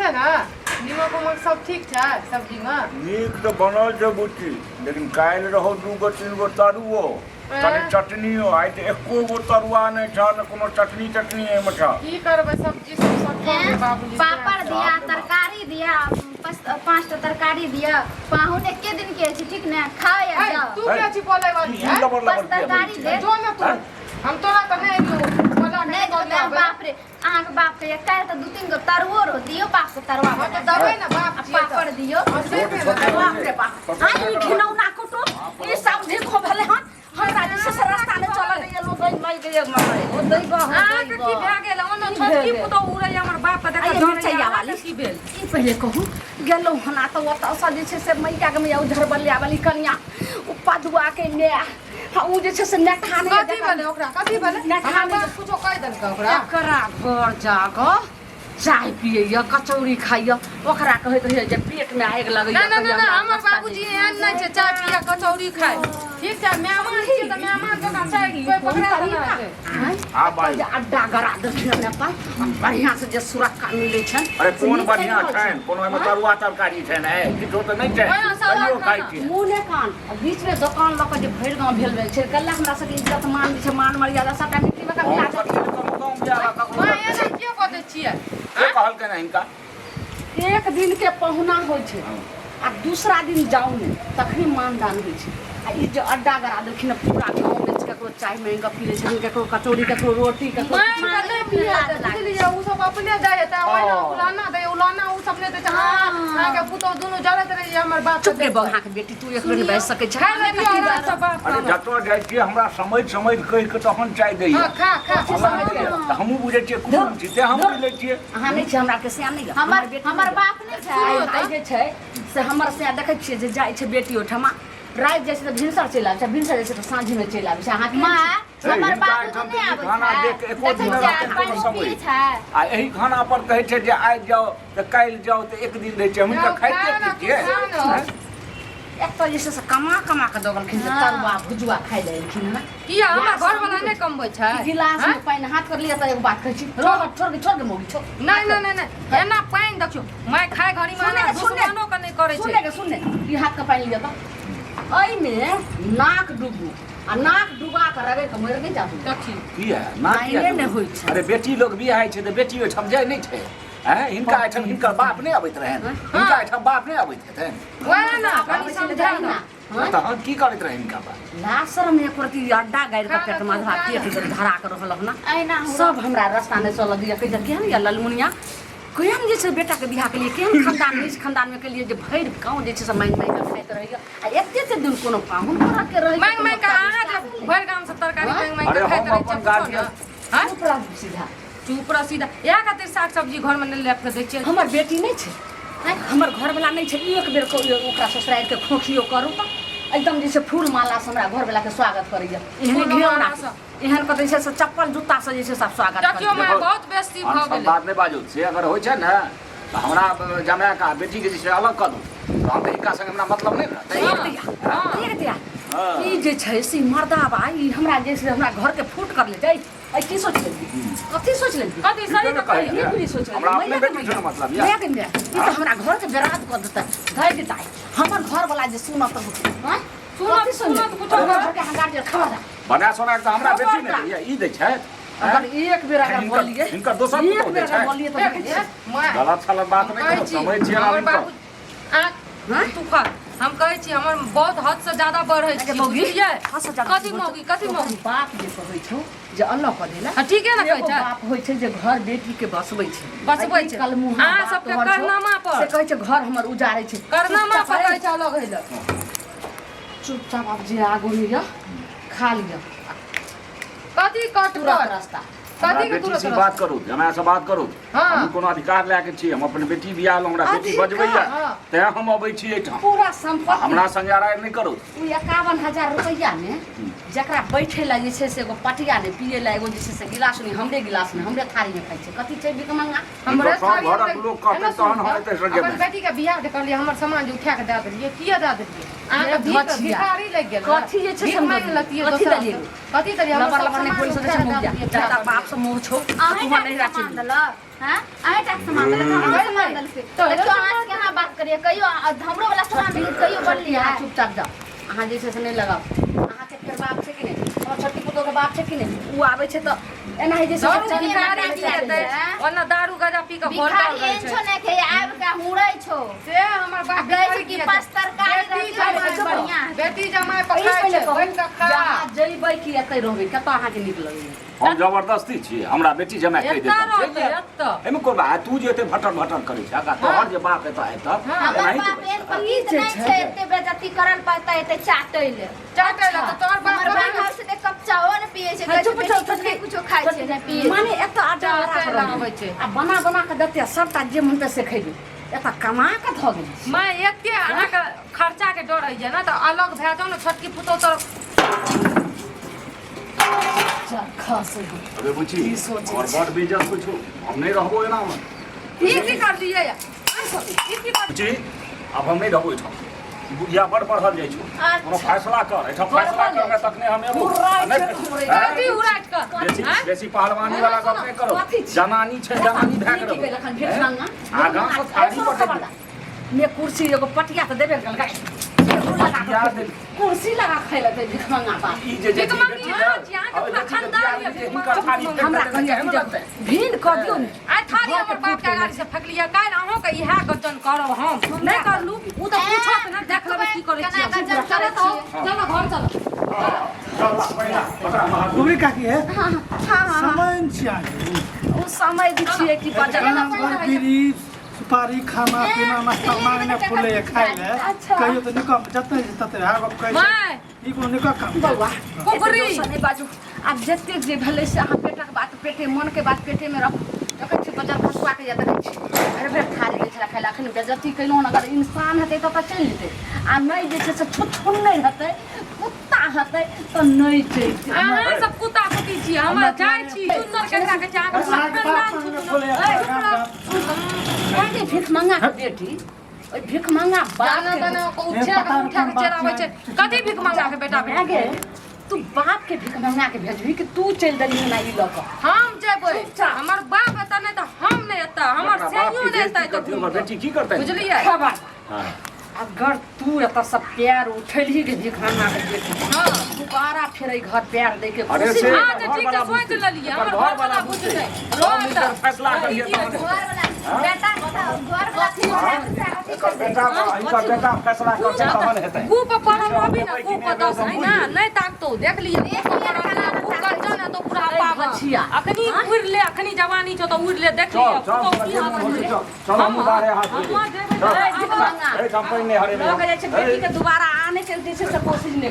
छै ने? नीमक उमक सब ठीक छै सब्जीमे? नीक तऽ बनल छै बुच्ची, लेकिन काल्हि रहौ 2 गो 3 गो तरुओ, कनि चटनियो। आइ तऽ एको गो तरुआ नहि छह, ने कोनो चटनी तटनी एहिमे छह। की करबै, सब्जी सब सठल छै बाबूजी। पापड़ दिया, तरकारी दिया, 5 टा तरकारी दिया। पाहुन एके दिन के छै, ठीक ने? खाओ या ऐ, जाओ। तू के छी बोलै वाली? ई हैं? लबर बस लबर किया तरकारी बजै दे। छै? जो ने तू, हम तोरा तऽ नहि एलियौ बोला के। नहि निकल देबै आबै। बाप रे, अहाँके बाप के काल्हि तऽ 2-3 गो तरुओ रहो दियौ बाप के, तरुआ हाँ तऽ बना देबै ने बाप आ छियै तऽ। पापड़ दियौ। हाँ, से छोट भेलै। छोट बाप रे बाप, आइ ई घिनौना कुटुम ई सब देखो भेलै हन। हमरा जे छै से रास्ता नहि चलल दैया लोक, गई मरि गेलै मरै। ओ दैबा हो। अहाँके की भए गेल? ओना की छोटकी भए गेल? पुतहु उड़ैया हमर बाप के आइये देखऽ डरैया। मिरचैया वाली। अहाँके की भेल? ई पहिले कहू, गेलहुँ हन आ तऽ ओतऽसँ जे छै से मैयाके मैया उधर बलिया वाली कनिया, ओ पदुआके माय, आ ओ जे छै से नेटहा नहि। कथी भेलै ओकरा? कथी भेलै? नेटहा हमर नहि। बाप कुछो कहि देलकै ओकरा? एकरा घर जाकऽ चाय पियैया, कचौड़ी खाइया, ओकरा कहैत रहैया जे पेटमे आगि लगैया। ना ना ना कहिया ना, हमरा हमर नाश्ता बाबूजी एहन नहि छै चाय पिया कचौड़ी खाय। ठीक छै, मेहमान छियै तऽ मेहमान जकाँ चाय कोइ पकड़ा देना छै। आँय, आ बाजू। जे अड्डा गड़ा देलखिन हन अपन आ बढ़िआँ से जे सुरक्का मिलै छनि अरे से कोन नीक बढ़िआँ नहि रहल छनि? कोनो एहिमे तरुआ तरकारी छनि? ए किछो तऽ नहि छै। ओहिना सादा कहियो खाइ खाना। छियै। मुँह ने कान आ बीचमे दोकान लऽ कऽ जे भरि गाँव भेल रहै छै, कल्ला हमरा सबके इज्जत मान जे छै, मान मर्यादा सबटा मिट्टीमे कऽ मिला हम देलकै। कथी लए कम गाँव जायब ककरो? माँ, एना किया बजै छियै? के कहलकै ने हिनका? एक दिन के पहुना होइ छै आ दूसरा दिन जाउ ने, तखनी मानदान होइ छै। आ ई जे अड्डा गड़ा देलखिन हँ पूरा गाँवमे, ककरो चाय माँगि कऽ पी लै छथिन, ककरो कचौड़ी, ककरो रोटी, ककरो माँगि कऽ नहि पियै छै, बुझलियै? ओ सब अपने जाइए तऽ ओहिना उलाना दैए, उलाना ओ सब नहि दै छै। हाँ, अहाँके पुतहु दुनू जरैत रहैए हमर बाप। चुप गे बघाके बेटी, तू एक बेर नहि बाजि सकै छै। खाय लए दियौ आरामसँ बाप। अरे जतऽ जाइ छियै, हमरा समझ समझ कहि कऽ तहन चाय दैए। हाँ, खा खा। हमरा नहि दैए। तऽ हमहूँ बुझै छियै कुटुम छी, तेँ हमहूँ लै छियै। अहाँ नहि छै, हमरा के सैं नहि यऽ। हमर बेटी हमर नहि यऽ। बाप नहि छै। आइ आइ जे छै से हमर सैं देखै छियै जे जाइ छै बेटी ओहिठमा, राति जाइ छै तऽ भिनसर चलि आबै छै, भिनसर जाइ छै तऽ साँझमे चलि आबै छै। अहाँ माँ, हे, हमर हिनका बाबू एहिठाम नहि तऽ ई आबै खाना छै। देख कऽ एको देखै दिन छियै, रहतै कोनो पानि समय। पियै छै। आ एहि खाना पर कहै छै जे आइ जाउ तऽ काल्हि जाउ तऽ एक दिन रहै छै, हम हिनका जाउ, खाइते खा ना, की छियै? तू खा ना। हैं? एतऽ जे छै से कमा कमा कऽ दऽ गेलखिन जे तरुआ भुजुआ खाइ लए एलखिन हँ। किया, हमर घरवाला नहि कमबै छै? गिलास में पानि हाथ कर लिअ तऽ एगो बात कहै छी, छोड़ छोड़ के, छोड़ के मौगी, छोड़। नहि नहि नहि नहि, एना पानि देखियौ माय खाय घड़ी मे सुने एना के, सुने। दुश्मनो के नहि करै छै। सुने के, सुने, ई हाथ के पानि लिअ तऽ एहिमे नाक डुबू आ नाक डुबा कऽ रगड़ि कऽ मरि नहि जाबू। कथी? किया ना? किया पानिए नहि होइ छै। अरे बेटी लोग बियाह होइ छै तऽ बेटी ओहिठाम जाइ नहि छै? हैं? हिनका एहिठाम हिनकर बाप नहि अबैत रहनि? हिनका एहिठाम बाप नहि अबैत हेतनि? वएह ने, कनि समझा ने। हाँ? तहन की करैत रहै हिनका बाप? लाज शरम एको रत्ती, अड्डा गाड़ि कऽ खा पेट ले, मधुआ तू खा पेट धरा कऽ रहल हन। अहिना हुआ। सब हमरा रास्ता नहि चलऽ दिअ। कहै छै केहन यऽ ललमुनिया, केहन जे छै बेटाके बियाह केलियै, केहन खानदान, नीच खानदानमे केलियै जे भरि गाँव जे छै से माँगि माँगि कऽ खाइत रहैए आ एते एते दिन कोनो पाहुन परक के रहैए। मांगि मांगि कऽ अहाँ जे भरि गाम से तरकारी मांगि मांगि अरे कऽ खाइत हम रहै अपन छियै, पूछो ने। गार्जियन। आँय? चुप रहू सीधा। चुप रह सीधा। इएह खातिर साग सब्जी घरमे नहि लए कऽ दै छियै। हमर बेटी नहि छै आँय, हमर घरवला नहि छै। एक बेर ओकरा ससुरारिके खोखियो करू तऽ एकदम जे छै फूल मालासँ हमरा घरवलाके स्वागत करैए। एहन फूल घिनौना मालासँ? एहन कऽ जे छै से चप्पल जुत्तासँ जे छै सब स्वागत देखियौ करैए। माय, बहुत बेसी भऽ हम सब गेलै। बात नहि बाजू। से अगर होइ छै ने तऽ हमरा जमायके आ बेटीके जे छै अलग कऽ दू, तऽ हम तऽ हिनका संगे हमरा मतलब नहि ने रहतै। एक दिया, एक दिया। हाँ। ई जे छै से मर्दाबा ई हमरा जे छै हमरा घरके फूट कर ले जाइ। ऐ की सोच लेलही? कथी सोच लेलही? कथी सही ठीके तऽ ने कहै कहियौ। छियै। नीक नहि सोच लेलही। हमरा अपने मैया के बेटी छै ने मैया। मतलब यऽ। मैया के मैया। ई तऽ हमरा घरके बर्बाद कऽ देतै, धरि देतै। हमर घरवला जे सुनत आँय? सुनत, कथी सुनत? सुनत कुछो हमर नहि। घरके हंगार जे खबरदार। बना सोना के तऽ हमरा बेटी नहि दैया, ई दै छथि। अगर एक बेर अगर हिनकर- बोलिए, हिनकर दोसर एक पुतोहु बेर दै अगर छै। बोलिए तऽ देखै छियै। माय, गलत सलत बात नहि कहै करू, छी, समझ छियै हमर हिनकर। बाबू आ हाँ? तू खा। हम कहै छी हमर बहुत हद से ज्यादा बढ़ै अगे छी, मौगी, बुझलियै? हद से ज्यादा कथी मौगी, कथी तोहर मौगी? बाप जे कहै छौ जे अलग कऽ देला। हाँ, ठीके ने कहै एगो छै। बाप होइ छै जे घर बेटी के बसबै छै। बसबै आ ई छै। कलमुहा अहाँ बाप सबके तोहर छौ, करनामा पर। से कहै छै घर हमर उजाड़ै छै। करनामा चुपचाप पर कहै छै अलग होइ लए। चुपचाप आब जे आगू में यऽ खा लिअ। कथी कट तुरत कट? रास्ता। हमरा कथी के बेटी तुरत से रास्ता? बात करू, जमाय से बात करू। हाँ। हम कोनो अधिकार लए के छी? हम अपन बेटी बियाह हमरा बेटी अधिकार? बजबैया हाँ। तैं हम अबै छी एहिठाम। पूरा संपत्ति हमरा संगे अड़ाइ नहि करू। ओ 51,000 रुपैआ में जकरा बैठे लए जे छै से एगो पटिया नहि, पिए लए एगो जे छै से गिलास नहि, हमरे गिलास में हमरे थारी में खाइ छै। कथी छै भिखमंगा? हमरे हिनकर सब थारी घरक में- लोक कहतै एना तहन हम सुनू एतै से अपन जेबै। बेटी के बियाह जे कहलियै, हमर सामान जे उठा के दए देलियै, किया दए देलियै? अहाँके हे भीख धचिया। भिखारी लागि गेल। कथी जे छै से भीख हम मांगि देलियै? लतियै कथी दोसरा देलियै? से। कथी देलियै? हमर लबर सब लबर नहि सामान बोलि सकै उठा छै के दए मौगिया। देलियै, जकरा बाप से मोह छौ अहीं तू नहि सामान राखी देलक। हाँ अहें टा के सामान देलक हमरो सामान देलकै। देखियौ अहाँ से केना बात करियै कहियो हमरो वाला सामान देलकै कहियो बोललियै। अहाँ चुपचाप जाउ, अहाँ जे छै से नहि लगाउ। अहाँके फेर बाप छै कि नहि? हमर छोटकी पुतोहके बाप छै कि नहि? ओ आबै छै तऽ एना जे छै से दारू चल भिखारी चल पी चल लेतै, ओना दारू गजा पी कऽ भिखारी घोटाल रहै एहन छै। छौ ने के आबि के हुरै छौ। से हमर बाप कहै छै भिखारी कि किया पाँच छै? तरकारी बेटी रहतै, जमाइ बड़ बढ़िआँ हेतै। बेटी जमाइ पर एहि खाइ पहिले छै, कहू बैठ कऽ खा। जे अहाँ जइबै कि एतै रहबै, कतऽ अहाँके नीक लगैए? हम जबरदस्ती छी, हमरा बेटी जमाइ कहि एतऽ देत हम चलि रहतै, जायब। एतऽ। एहिमे कोन बात? तू जे एते भटर भटर करै छै आ तोहर जे बाप एतऽ एतऽ हमर एनाही बाप तू एहन पतित नहि छै एते बेइज्जती करल पड़तै एते चाटै ले। चाटै लए तऽ तोहर बाप हमर कभी बाप से तऽ कप चाहो ने पियै छै, हाँ, कहै छै चुप बेटी चुप नहि कुछो खाइ छै नहि पियै छै। माने एतऽ आटा चाटै लगा लए कऽ आबै छै। आ बना बना कऽ देतै आ सबटा जे मन तै से खैबै, एतऽ कमा कऽ धऽ गेल छी। माय एते अहाँके खर्चा के डर होइए ने तऽ अलग भए जाउ ने छोटकी पुतोह तर। चल खसै हम। अबे बुची की सोचै और बड़ बेइज्जत होइ छौ, हम नहि रहबो एनामे। ई की करलियै? ई की कर बुची आब हम नहि रहबो एहिठाम, ई बुढ़िया बड़ बढ़ल जाइ छौ। अच्छा। कोनो फैसला कर, एहिठाम फैसला करमे तखने हम एबो। हुर्राइ नहि छै, हुर्राइ। आँय? कथी उड़ाटि कऽ? बेसी आँय? बेसी पहलवानी वाला गप नहि करो। कथी छै? जनानी छै, जनानी भए की के केलक हन भीख रहू। मांगा? आगाँ सँ थारी पटकि दे। ने कुर्सी एगो पटिया तऽ देबे ने केलकै। पटिया देल। कुर्सी लगा खाइ लए भीख मंगा बाप। ई जे भीख जेती मंगी बेटी अहाँ दे, छी, अहाँके अब पूरा बेटी के खानदान बियाह यऽ जे भीख हिनकर मंगा। थारी फेंक हमरा देतै तऽ कहिया केहन कि लगतै? भिन कऽ दियौ ने। आइ थारी हमर बाप के अगाड़ी से फेकलियै, काल्हि अहूँके इएह गज्जन करब हम। नहि करलू ओ तऽ पूछत ने, देख लेबै की करै केना छियै। गज्जन करै चलो छियै? चलो घर चलो। चल ला, पहिला, ओकरा महादेव। डुबरी काकी है हाँ हाँ समय छियै अहाँके। ओ समय भी छियै कि बजल गाम घर बीड़ी सुपारी खाना पीना नाश्ता मांगने फूले खाय ले। अच्छा। कहियो तऽ निकम जते तते वएह गप कहै छै। माय ई कोनो निकम काम छै। बौआ कुकरी। एते जोरसँ नहि बाजू। आब जतेक जे भेलै से अहाँ पेटक बात पेटे मनके बात पेटेमे रखू। देखै छी बजर खसुआ के या देखै छी भरि भरि थारी गेल छलै खाय लए। अखन बेजती केलहुँ हन, अगर इंसान हेतै तब तऽ चलि जेतै आ नहि जे छै से छुछुन नहि हेतै कुत्ता हेतै तऽ नहि जैतै। अहाँ सब कुत्ता कुत्ती छी, हमरा जाइ छी सुन्दर केकरा कहै छै अहाँके पूरा अहाँके बाप खानदान मांगने छुछुनर। फूले ऐ, गाम गाम। अरे भीख मंगा के बेटी ओहि भीख मंगा बाप दाना के दाना को उठा के उठा के चलि आबै छै। कथी भीख मंगा के बेटा माय गे, तू बाप के भीख मंगा के भेजबी कि तू चलि देलही हमरा ई लऽ कऽ? हम जेबै। चुपचाप। हमर बाप एतऽ नहि तऽ हम नहि एतऽ, हमर ओकरा बाप सैयो की नहि बेइज्जती एतै तऽ करतै, ओकर बेटी की करतै? बुझलियै? खबर हाँ। अगर तू एतऽ से पैर उठेलही के भीख मंगा के बेटी हाँ। दोबारा फेर एहि घर पैर दै के अरे कोशिश से हाँ, एकर तऽ ठीक घरवाला छै, सोचि बुझतै। लेलियै, एकर हमर घरवाला घरवाला बुझतै। बुझतै। सब मिलकर फैसला करियै तहन। घरवला बेटा घरवला एकर बेटा एकर बेटा फैसला करतै तहन हेतै। गु पर पड़ल रहबी ने, लेबै गु कि पर नहि दस लेबै है ना, नहि ताकतौ, देख लियै, गु पर पड़ल रहबी, गु गज्जन हेतौ पूरा पागल। गछिया। अखनी उड़ि ले, अखनी जवानी छौ तऽ उड़ि ले, देख चल लियै, चल पुतहु तोरा की जे हालत मोन होइ छै, छै। चल चल हमहूँ बाहरे हाथ हम धोइ जेबै चल। तऽ भीख मंगा एहिठाम पानि नहि हरेबै लऽ के जाइ छै बेटीके दोबारा आनैके जे छै से कोशिश नहि।